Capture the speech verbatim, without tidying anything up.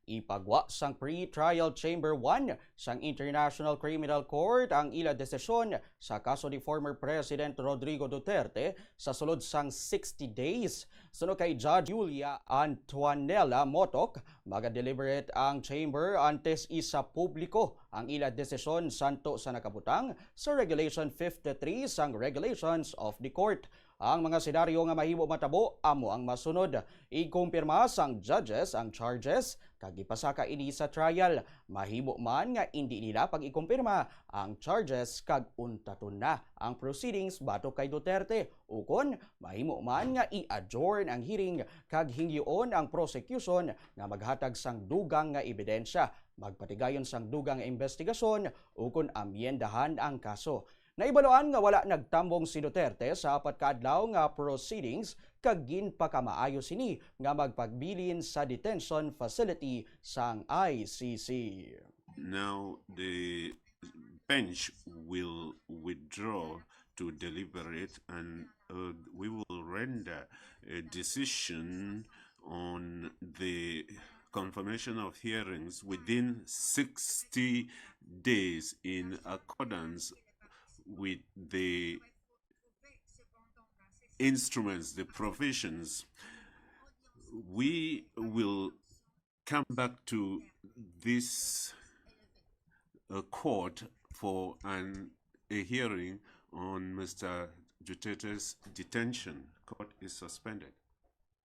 Ipagwa sang Pre-Trial Chamber one sang International Criminal Court ang ila desisyon sa kaso ni former President Rodrigo Duterte sa sulod sang sixty days. Suno kay Judge Julia Antoinella Motok, maga-deliberate ang chamber antes isapubliko ang ila desisyon santo sa nakabutang sa Regulation fifty-three sang Regulations of the Court. Ang mga senaryo nga mahimo matabo amo ang masunod: ikumpirma sang judges ang charges kag ipasaka ini sa trial. Mahimo man nga indi nila pag-ikumpirma ang charges kag untaton na ang proceedings batok kay Duterte, ukon mahimo man nga i-adjourn ang hearing kag hingyoon ang prosecution nga maghatag sang dugang nga ebidensya, magpatigayon sang dugang nga investigasyon, ukon amyendahan ang kaso. Naibaluan nga wala nagtambong si Duterte sa apat ka adlaw nga proceedings kag ginpakamaayo sini nga magpabilin sa detention facility sang I C C. Now the bench will withdraw to deliberate, and uh, we will render a decision on the confirmation of hearings within sixty days, in accordance with the instruments, the provisions. We will come back to this uh, court for an a hearing on Mister Duterte's detention. Court is suspended.